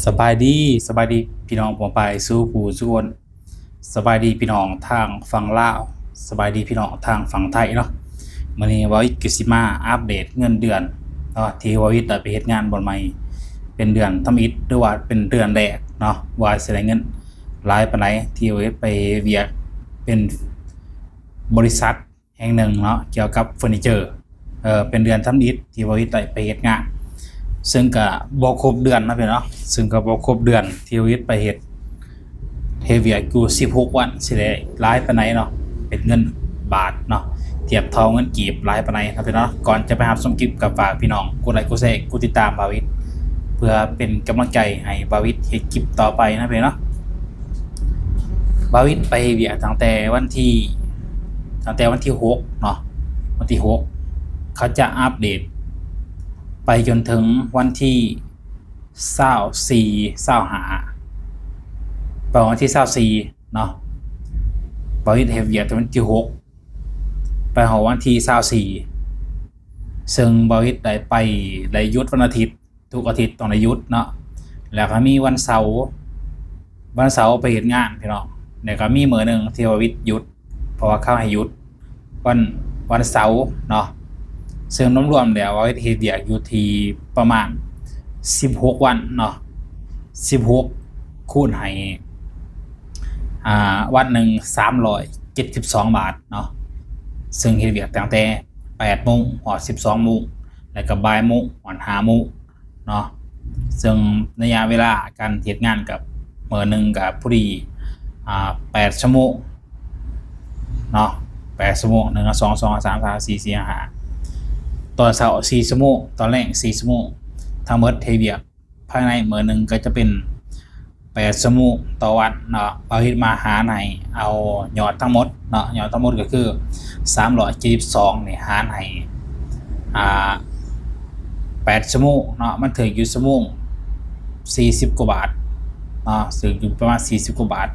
ສະບາຍດີ, ສະບາຍດີພີ່ນ້ອງປ້ອງປາຍສູ່ຜູ້ສູ່ຄົນ. ສະບາຍດີພີ່ນ້ອງທາງຝັ່ງລາວ, ສະບາຍດີພີ່ນ້ອງທາງຝັ່ງໄທເນາະ. ມື້ນີ້ບ່າວອິດກໍຊິມາອັບເດດເງິນເດືອນເນາະ ທີ່ບ່າວອິດໄດ້ໄປເຮັດງານບ່ອນໃໝ່ ເປັນເດືອນທຳອິດ ຫຼືວ່າເປັນເດືອນແລກເນາະ ວ່າຊິໄດ້ເງິນຫຼາຍປານໃດ ທີ່ບ່າວອິດໄປເຮັດວຽກເປັນບໍລິສັດ ແຫ່ງໜຶ່ງເນາະ ກ່ຽວກັບເຟີນີເຈີ. ເອີ ເປັນເດືອນທຳອິດທີ່ບ່າວອິດໄດ້ໄປເຮັດງານ, ເຊິ່ງກະບໍ່ຄົບເດືອນເນາະພີ່ນ້ອງ, ເຊິ່ງກະບໍ່ຄົບເດືອນທີ່ບ່າວອິດໄປເຮັດ ເຮັດວຽກຢູ່ສິບຫົກວັນ ຊິໄດ້ຫຼາຍປານໃດເນາະ ເປັນເງິນບາດເນາະ ທຽບເທົ່າເງິນກີບຫຼາຍປານໃດເນາະພີ່ນ້ອງ. ກ່ອນຈະໄປຮັບຊົມຄລິບ ກໍຝາກພີ່ນ້ອງກົດໄລ ກົດແຊ ກົດຕິດຕາມບ່າວອິດ ເພື່ອເປັນກຳລັງໃຈໃຫ້ບ່າວອິດເຮັດຄລິບຕໍ່ໄປເນາະພີ່ນ້ອງ. ບ່າວອິດໄປເຮັດວຽກຕັ້ງແຕ່ວັນທີ ຕັ້ງແຕ່ວັນທີຫົກເນາະ, ວັນທີຫົກ ເຂົາຈະອັບເດດໄປຈົນເຖິງວັນທີຊາວສີ່ ຊາວຫ້າ ໄປຮອດວັນທີຊາວສີ່ເນາະ. ບ່າວອິດເຮັດວຽກແຕ່ວັນທີຫົກ ໄປຮອດວັນທີຊາວສີ່ ເຊິ່ງບ່າວອິດໄດ້ໄປ ໄດ້ຢຸດວັນອາທິດ ທຸກອາທິດຕ້ອງໄດ້ຢຸດເນາະ. ແລ້ວກໍມີວັນເສົາ ວັນເສົາໄປເຮັດງານພີ່ນ້ອງ. ແລ້ວກໍມີມື້ໜຶ່ງທີ່ວ່າວິດຢຸດ ເພາະວ່າເຂົາໃຫ້ຢຸດວັນ ວັນເສົາເນາະ. ເຊິ່ງລວມໆແລ້ວວ່າເຮັດວຽກຢູ່ທີ່ປະມານສິບຫົກວັນເນາະ, ສິບຫົກຄູນໃຫ້ ອ່າ ວັນໜຶ່ງສາມຮ້ອຍເຈັດສິບສອງບາດເນາະ. ເຊິ່ງເຮັດວຽກຕັ້ງແຕ່ແປດໂມງຮອດສິບສອງໂມງ ແລ້ວກໍບ່າຍໂມງຮອດຫ້າໂມງເນາະ. ເຊິ່ງໄລຍະເວລາການເຮັດງານກັບມື້ໜຶ່ງກໍພໍດີ ອ່າ ແປດຊົ່ວໂມງເນາະ, ແປດຊົ່ວໂມງ ໜຶ່ງ ສອງ ສາມ ສີ່ ຫ້າ ຕອນເຊົ້າສີ່ຊົ່ວໂມງ, ຕອນແລງສີ່ຊົ່ວໂມງ, ທັງໝົດເຮັດວຽກ ພາຍໃນມື້ໜຶ່ງກໍຈະເປັນແປດຊົ່ວໂມງຕໍ່ວັນເນາະ. ເອົາເຮັດມາຫານໃຫ້ ເອົາຍອດທັງໝົດເນາະ, ຍອດທັງໝົດກໍຄືສາມຮ້ອຍເຈັດສິບສອງນີ້ ຫານໃຫ້ ອ່າ ແປດຊົ່ວໂມງເນາະ, ມັນຖືກຢູ່ຊົ່ວໂມງສີ່ສິບກວ່າບາດເນາະ, ຖືກຢູ່ປະມານສີ່ສິບກວ່າບາດ.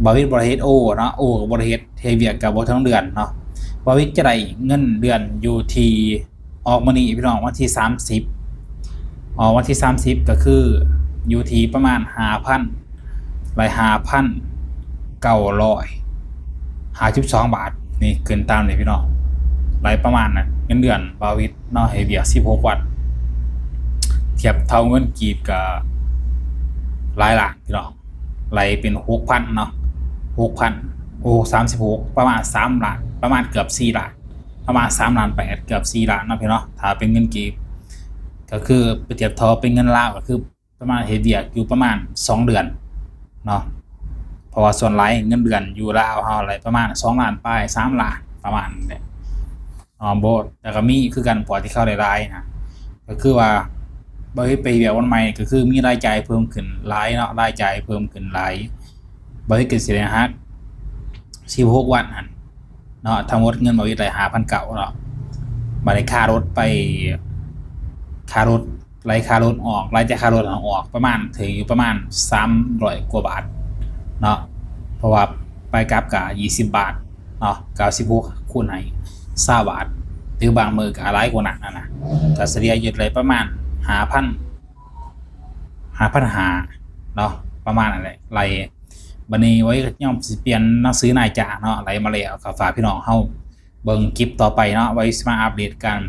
ບ່າວວິດບໍ່ໄດ້ເຮັດໂອເນາະ, ໂອກໍບໍ່ໄດ້ເຮັດ, ເຮັດວຽກກໍບໍ່ເຖິງເດືອນເນາະ. ບ່າວວິດຈະໄດ້ເງິນເດືອນຢູ່ທີ່ ອອກມື້ນີ້ພີ່ນ້ອງ ວັນທີສາມສິບ, ອອກວັນທີສາມສິບ ກໍຄືຢູ່ທີ່ປະມານຫ້າພັນ ໄດ້ຫ້າພັນເກົ້າຮ້ອຍຫ້າສິບສອງບາດ. ນີ້ຂຶ້ນຕາມນີ້ພີ່ນ້ອງ, ໄດ້ປະມານນັ້ນ. ເງິນເດືອນບ່າວວິດເນາະ ເຮັດວຽກສິບຫົກວັນ ທຽບເທົ່າເງິນກີບກໍຫຼາຍລ້ານພີ່ນ້ອງ, ໄດ້ເປັນຫົກພັນເນາະ, ຫົກພັນ ໂອ້ ສາມສິບຫົກ ປະມານສາມລ້ານ ປະມານເກືອບສີ່ລ້ານ ປະມານສາມລ້ານແປດ ເກືອບສີ່ລ້ານເນາະພີ່ນ້ອງເນາະ. ຖ້າເປັນເງິນກີບ ກໍຄືໄປທຽບເທົ່າເປັນເງິນລາວ ກໍຄືປະມານເຮັດວຽກຢູ່ປະມານສອງເດືອນເນາະ, ເພາະວ່າສ່ວນຫຼາຍເງິນເດືອນຢູ່ລາວເຮົາໄດ້ປະມານສອງລ້ານປາຍ ສາມລ້ານ ປະມານນັ້ນແຫຼະເນາະ. ບໍ່ ແຕ່ກໍມີຄືກັນ ພວກທີ່ເຂົາໄດ້ຫຼາຍນະ, ກໍຄືວ່າບໍ່ໄດ້ໄປວຽກວັນໃໝ່ ກໍຄືມີລາຍຈ່າຍເພີ່ມຂຶ້ນຫຼາຍເນາະ, ລາຍຈ່າຍເພີ່ມຂຶ້ນຫຼາຍ. ບ່າວວິດກໍຊິໄດ້ຫັກສິບຫົກວັນຫັ້ນເນາະ, ທັງໝົດເງິນບ່າວວິດໄດ້ຫ້າພັນເກົ້າເນາະ. ບາດນີ້ຄ່າລົດໄປ ຄ່າລົດ ໄລ່ຄ່າລົດອອກ ໄລ່ຈາກຄ່າລົດອອກ ປະມານ ຖືກຢູ່ປະມານສາມຮ້ອຍກວ່າບາດເນາະ, ເພາະວ່າໄປກັບກະຊາວບາດເນາະ, ເກົ້າສິບຫົກຄູນໃຫ້ຊາວບາດ ຫຼືບາງມື້ກະຫຼາຍກວ່ານັ້ນນະ, ກະສະເລ່ຍຢູ່ໄດ້ປະມານຫ້າພັນ ຫ້າພັນຫ້າເນາະ ປະມານນັ້ນແຫຼະ ໄລ່. ບາດນີ້ໄວ້ຍອມຊິປ່ຽນໜັງສືນາຍຈ້າງເນາະ ໄລ່ມາແລ້ວ ກໍຝາກພີ່ນ້ອງເຮົາເບິ່ງຄລິບຕໍ່ໄປເນາະ ໄວ້ຊິມາອັບເດດການ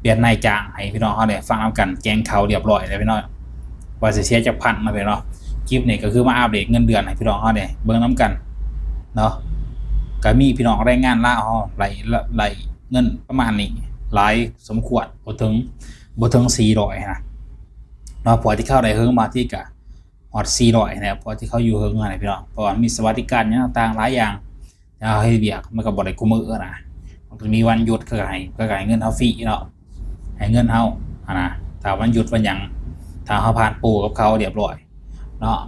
ປ່ຽນນາຍຈ້າງໃຫ້ພີ່ນ້ອງເຮົາໄດ້ຟັງນຳກັນ ແຈ້ງຂ່າວຮຽບຮ້ອຍແລ້ວພີ່ນ້ອງ ວ່າຊິເສຍຈັກພັນເນາະພີ່ນ້ອງເນາະ. ຄລິບນີ້ກໍຄືມາອັບເດດເງິນເດືອນໃຫ້ພີ່ນ້ອງເຮົາໄດ້ເບິ່ງນຳກັນເນາະ, ກໍມີພີ່ນ້ອງແຮງງານລາວເຮົາໄດ້ ໄດ້ເງິນປະມານນີ້ຫຼາຍສົມຄວນ ບໍ່ເຖິງ ບໍ່ເຖິງສີ່ຮ້ອຍນະ ເນາະ. ພວກທີ່ເຂົາໄດ້ເຫິງບາງທີກະຮອດສີ່ຮ້ອຍແລ້ວ ພວກທີ່ເຂົາຢູ່ເຫິງຫັ້ນນະພີ່ນ້ອງ, ເພາະວ່າມີສະຫວັດດີການຫຍັງຕ່າງໆຫຼາຍຢ່າງ. ເຮົາເຮັດວຽກມັນກໍບໍ່ໄດ້ຄູ່ມື້ນະ, ມັນກໍມີວັນຢຸດ ເຂົາກໍໃຫ້ ເຂົາກໍໃຫ້ເງິນເຮົາຟຣີເນາະ, ໃຫ້ເງິນເຮົາຫັ້ນນະ ຖ້າວັນຢຸດວັນຫຍັງ ຖ້າເຮົາຜ່ານໂປກັບເຂົາຮຽບຮ້ອຍເນາະ.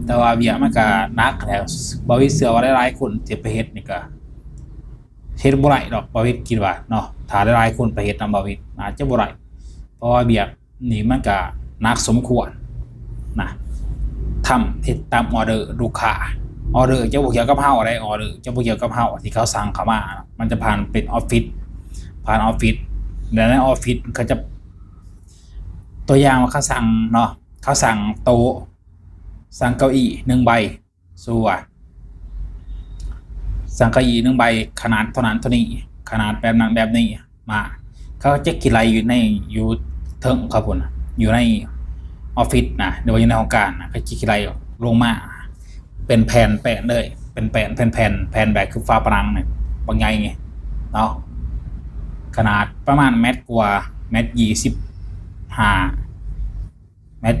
ແຕ່ວ່າວຽກມັນກໍໜັກແຫຼະ, ບ່າວວິດເຊື່ອວ່າຫຼາຍໆຄົນທີ່ໄປເຮັດນີ້ກໍເຮັດບໍ່ໄດ້ດອກ, ບ່າວວິດຄິດວ່າເນາະ ຖ້າຫຼາຍໆຄົນໄປເຮັດນຳບ່າວວິດ ອາດຈະບໍ່ໄດ້ ເພາະວ່າວຽກ ນີ້ມັນກະໜັກສົມຄວນນະ, ທຳເຮັດຕາມອໍເດີລູກຄ້າ, ອໍເດີຈະບໍ່ກ່ຽວກັບເຮົາໃດ໋, ອໍເດີຈະບໍ່ກ່ຽວກັບເຮົາ ທີ່ເຂົາສັ່ງເຂົ້າມາ, ມັນຈະຜ່ານເປັນອອບຟິດ ຜ່ານອອບຟິດ ແລະ ໃນອອບຟິດເຂົາຈະ ຕົວຢ່າງວ່າເຂົາສັ່ງເນາະ ເຂົາສັ່ງໂຕະ ສັ່ງເກົ້າອີ່ໜຶ່ງໃບ ສົມມຸດວ່າ ສັ່ງເກົ້າອີ່ໜຶ່ງໃບ ຂະໜາດເທົ່ານັ້ນເທົ່ານີ້ ຂະໜາດແບບນັ້ນແບບນີ້ມາ ເຂົາຈະຂີ້ໄລ່ຢູ່ໃນ ຢູ່ເທິງເຂົາພຸ້ນ ຢູ່ໃນອອບຟິດນະ ຫຼືວ່າຢູ່ໃນຫ້ອງການນະ ເຂົາຈະຂີ້ໄລ່ລົງມາ ເປັນແຜ່ນແປ້ນເລີຍ ເປັນແປ້ນ ແຜ່ນ ແຜ່ນ ແຜ່ນແບບຄືຝາຜະໜັງນີ້ ບັກໃຫຍ່ນີ້ເນາະ ຂະໜາດປະມານແມັດກວ່າ ແມັດຊາວຫ້າ ແມັດ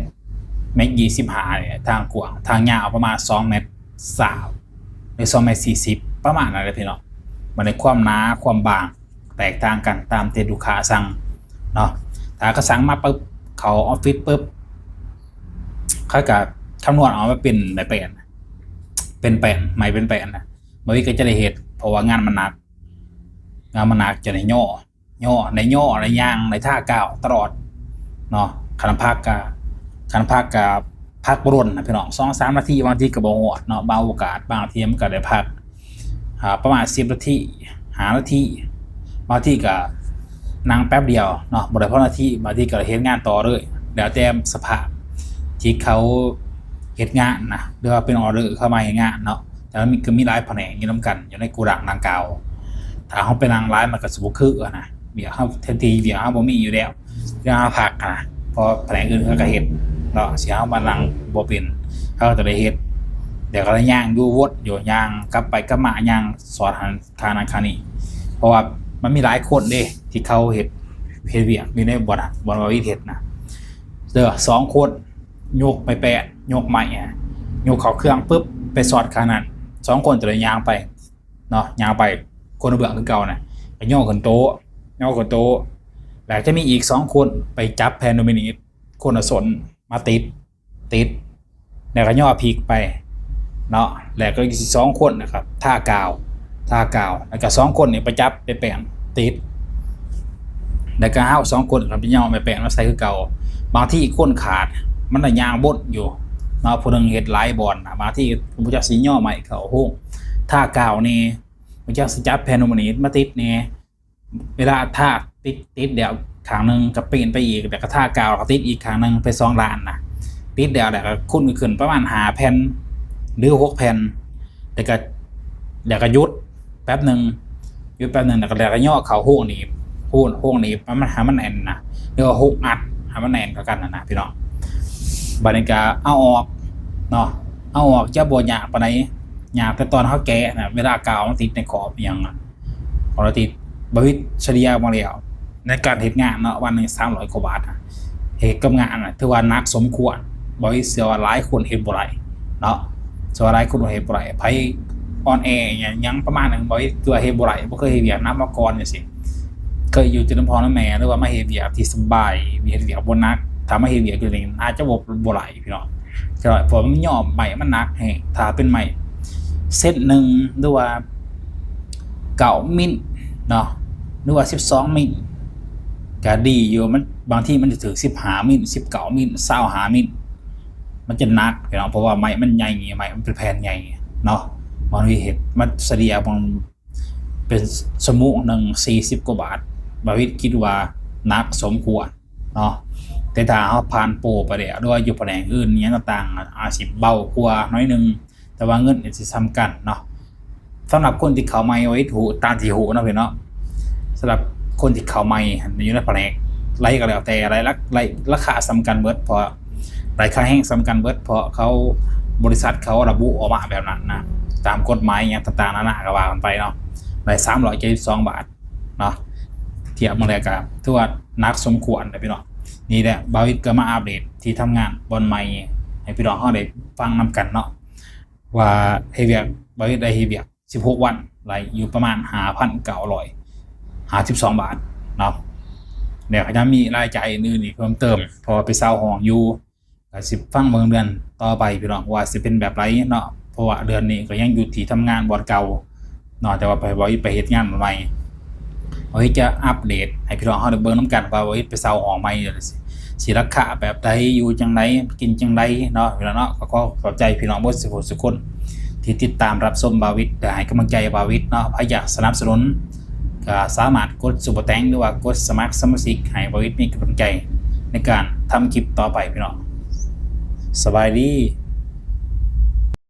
ແມັດຊາວຫ້ານີ້ ທາງກວ້າງ ທາງຍາວປະມານສອງແມັດຊາວ ຫຼື ສອງແມັດສີ່ສິບ ປະມານນັ້ນແຫຼະພີ່ນ້ອງ. ບັດນີ້ຄວາມໜາ ຄວາມບາງ ແຕກຕ່າງກັນຕາມທີ່ລູກຄ້າສັ່ງເນາະ. ຖ້າເຂົາສັ່ງມາປຶບ ເຂົ້າອອບຟິດປຶບ ເຂົາກະຄຳນວນອອກມາເປັນແບບແປ້ນ ເປັນແປ້ນ ໃໝ່ເປັນແປ້ນນະ ບໍ່ມີກະຈະໄດ້ເຮັດ ເພາະວ່າງານມັນໜັກ ງານມັນໜັກ ຈະໄດ້ຍໍ້ ຍໍ້ ໄດ້ຍໍ້ ໄດ້ຍ່າງ ໄດ້ທາກາວຕະຫຼອດເນາະ. ຄັນພັກກະ ຄັນພັກກະພັກບໍ່ດົນນະພີ່ນ້ອງ ສອງສາມນາທີ ບາງທີກະບໍ່ຮອດເນາະ. ບາງໂອກາດ ບາງທີມັນກະໄດ້ພັກ ອ່າ ປະມານສິບນາທີ ຫ້ານາທີ ບາງທີກະນັ່ງແປັບດຽວເນາະ ບໍ່ໄດ້ພໍນາທີ ບາງທີກະເຮັດງານຕໍ່ເລີຍ ແລ້ວແຕ່ສະພາບທີ່ເຂົາເຮັດງານນະ ຫຼືວ່າເປັນອໍເດີເຂົາມາເຮັດງານເນາະ. ແຕ່ວ່າມັນກະມີຫຼາຍພະແນກຢູ່ນຳກັນ ຢູ່ໃນໂກດັງດັ່ງກ່າວ ຖ້າເຮົາໄປນັ່ງຫຼາຍມັນກະຊິບໍ່ຄືຫັ້ນນະ ວຽກເຮົາ ແທນທີ່ວຽກເຮົາບໍ່ມີຢູ່ແລ້ວ ເວລາເຮົາພັກຫັ້ນນະ ເພາະພະແນກອື່ນເຂົາກະເຮັດເນາະ ຊິເຮົາມານັ່ງບໍ່ເປັນ ເຮົາກະຕ້ອງໄດ້ເຮັດ ແລ້ວກະໄດ້ຍ່າງຢູ່ວົນຢູ່ ຍ່າງກັບໄປກັບມາ ຍ່າງສອດຫັ້ນ ຄ່ານັ້ນຄ່ານີ້ ເພາະວ່າມັນມີຫຼາຍຄົນເດ້ທີ່ເຂົາເຮັດ ເຮັດວຽກຢູ່ໃນບ່ອນນັ້ນ ບ່ອນວ່າວິດເຮັດນະ ເດີ ສອງຄົນ ຍົກໄມ້ແປ້ນ ຍົກໄມ້ ຍົກເຂົ້າເຄື່ອງປຶບ ໄປສອດຂ້າງນັ້ນ ສອງຄົນຈະໄດ້ຍ່າງໄປເນາະ ຍ່າງໄປຄົນລະເບື້ອງຄືເກົ່ານະ ກະຍໍ້ຂຶ້ນໂຕະ ຍໍ້ຂຶ້ນໂຕະ ແລ້ວຈະມີອີກສອງຄົນໄປຈັບແຜ່ນລູມິເນດ ຄົນລະສົ້ນມາຕິດ ຕິດ ແລ້ວກະຍໍ້ພິກໄປເນາະ ແລ້ວກະອີກສອງຄົນນະຄັບ ທາກາວ ທາກາວ ແລ້ວກະສອງຄົນນີ້ໄປຈັບໄປແປ້ນ ຕິດ ແລ້ວກະເຮົາສອງຄົນກະໄປຍໍ້ໄມ້ແປ້ນມາໃສ່ຄືເກົ່າ. ບາງທີຄົນຂາດ ມັນລະຍ່າງວົນຢູ່ເນາະ ຜູ້ໜຶ່ງເຮັດຫຼາຍບ່ອນນະ ບາງທີບໍ່ຈັກຊິຍໍ້ໄມ້ເຂົ້າໂຮງ ທາກາວແດ່ ບໍ່ຈັກຊິຈັບແຜ່ນລູມິເນດມາຕິດແດ່ ເວລາທາຕິດ ຕິດແລ້ວຂ້າງໜຶ່ງກະປ່ຽນໄປອີກ ແລ້ວກະທາກາວ ແລ້ວກະຕິດອີກຂ້າງໜຶ່ງ ໄປສອງດ້ານນະ ຕິດແລ້ວ ແລ້ວກະຄູນຂຶ້ນປະມານຫ້າແຜ່ນ ຫຼື ຫົກແຜ່ນ ແລ້ວກະ ແລ້ວກະຢຸດແປັບໜຶ່ງ ຢຸດແປັບໜຶ່ງ ແລ້ວກະ ແລ້ວກະຍໍ້ເຂົ້າໂຮງໜີບ ໂຮງ ໂຮງໜີບໃຫ້ມັນ ໃຫ້ມັນແໜ້ນນະ ຫຼືວ່າຫົກອັດໃຫ້ມັນແໜ້ນເຂົ້າກັນຫັ້ນນະພີ່ນ້ອງ. ບາດນີ້ກະເອົາອອກເນາະ ເອົາອອກຈະບໍ່ຍາກປານໃດ ຍາກແຕ່ຕອນເຮົາແກະນະ ເວລາກາວມັນຕິດໃນຂອບອີ່ຫຍັງນະ ຂອງລະຕິດ ບາວິດສະເລ່ຍມາແລ້ວ ໃນການເຮັດງານເນາະ ວັນໜຶ່ງສາມຮ້ອຍກວ່າບາດນະ ເຮັດກັບງານນະ ຖືວ່າໜັກສົມຄວນ ບາວິດເຊື່ອວ່າຫຼາຍຄົນເຮັດບໍ່ໄດ້ເນາະ ເຊື່ອວ່າຫຼາຍຄົນເຮັດບໍ່ໄດ້ ໃຜອ່ອນແອຫຍັງ ຫຍັງປະມານນັ້ນ ບາວິດເຊື່ອເຮັດບໍ່ໄດ້ ບໍ່ເຄີຍເຮັດວຽກໜັກມາກ່ອນຈັ່ງຊີ້ ເຄີຍຢູ່ແຕ່ນຳພໍ່ນຳແມ່ ຫຼືວ່າມາເຮັດວຽກທີ່ສະບາຍ ເຮັດວຽກບໍ່ໜັກ ຖ້າມາເຮັດວຽກຢູ່ນີ້ອາດຈະບໍ່ ບໍ່ໄດ້ ພີ່ນ້ອງ ເພາະວ່າມັນຍ້ອມໄມ້ມັນໜັກແຮງ ຖ້າເປັນໄມ້ເຊັນໜຶ່ງ ຫຼືວ່າເກົ້າມິນເນາະ ຫຼືວ່າສິບສອງມິນກະດີຢູ່ ມັນ ບາງທີມັນຈະຖືກສິບຫ້າມິນ ສິບເກົ້າມິນ ຊາວຫ້າມິນ ມັນຈະໜັກ ພີ່ນ້ອງ ເພາະວ່າໄມ້ມັນໃຫຍ່ ໄມ້ມັນເປັນແຜ່ນໃຫຍ່ເນາະ ບາງທີເຮັດມັນສະເລ່ຍບາງ ເປັນຊົ່ວໂມງໜຶ່ງສີ່ສິບກວ່າບາດ ບາວິດຄິດວ່າໜັກສົມຄວນເນາະ ແຕ່ຖ້າເຮົາຜ່ານໂປຣໄປແລ້ວ ຫຼືວ່າຢູ່ພະແນກອື່ນຫຍັງຕ່າງໆ ອາດຊິເບົາກວ່າໜ້ອຍໜຶ່ງ ແຕ່ວ່າເງິນນີ້ຊິສ່ຳກັນເນາະ. ສຳລັບຄົນທີ່ເຂົ້າໃໝ່ ບາວິດຮູ້ຕາມທີ່ຮູ້ເນາະພີ່ນ້ອງເນາະ ສຳລັບຄົນທີ່ເຂົ້າໃໝ່ຢູ່ໃນພະແນກໃດກໍແລ້ວແຕ່ ລາຍ ລາຍ ລາຍ ລາຄາສ່ຳກັນເບິດ ເພາະ ໄດ້ຄ່າແຮງສ່ຳກັນເບິດ ເພາະເຂົາ ບໍລິສັດເຂົາລະບຸອອກມາແບບນັ້ນນະ ຕາມກົດໝາຍຫຍັງຕ່າງໆນານາກໍວ່າກັນໄປເນາະ ໄດ້ສາມຮ້ອຍເຈັດສິບສອງບາດເນາະ ທຽບມາແລ້ວກໍຖືວ່າໜັກສົມຄວນເດ້ພີ່ນ້ອງ. ນີ້ແຫຼະ ບ່າວວິດກໍມາອັບເດດທີ່ທຳງານບ່ອນໃໝ່ໃຫ້ພີ່ນ້ອງເຮົາໄດ້ຟັງນຳກັນເນາະ ວ່າເຮັດວຽກ ບ່າວວິດໄດ້ເຮັດວຽກ ສິບຫົກວັນ ໄດ້ຢູ່ປະມານຫ້າພັນເກົ້າຮ້ອຍຫ້າສິບສອງບາດເນາະ ແລ້ວກໍຍັງມີລາຍຈ່າຍອື່ນໆອີກເພີ່ມເຕີມ ເພາະວ່າໄປເຊົ່າຫ້ອງຢູ່ ກໍຊິຟັງເບິ່ງເດືອນຕໍ່ໄປພີ່ນ້ອງ ວ່າຊິເປັນແບບໃດເນາະ ເພາະວ່າເດືອນນີ້ກໍຍັງຢູ່ທີ່ທຳງານບ່ອນເກົ່າເນາະ ແຕ່ວ່າໄປ ໄປເຮັດງານໃໝ່ ເຮົາຈະອັບເດດໃຫ້ພີ່ນ້ອງເຮົາໄດ້ເບິ່ງນຳກັນວ່າ ເຮົາໄປເຊົ່າຫ້ອງໃໝ່ ຊິລາຄາແບບໃດ ຢູ່ຈັ່ງໃດ ກິນຈັ່ງໃດເນາະ ພີ່ນ້ອງເນາະ. ກໍຂໍຂອບໃຈພີ່ນ້ອງເບິດສູ່ຜູ້ສູ່ຄົນທີ່ຕິດຕາມຮັບຊົມບ່າວວິດ ແລະ ໃຫ້ກຳລັງໃຈບ່າວວິດເນາະ. ໃຜຢາກສະໜັບສະໜູນ ກໍສາມາດກົດຊຸບເປີແຕງ ຫຼືວ່າກົດສະໝັກສະມາຊິກ ໃຫ້ບ່າວວິດມີກຳລັງໃຈໃນການທຳຄລິບຕໍ່ໄປພີ່ນ້ອງ. ສະບາຍດີ.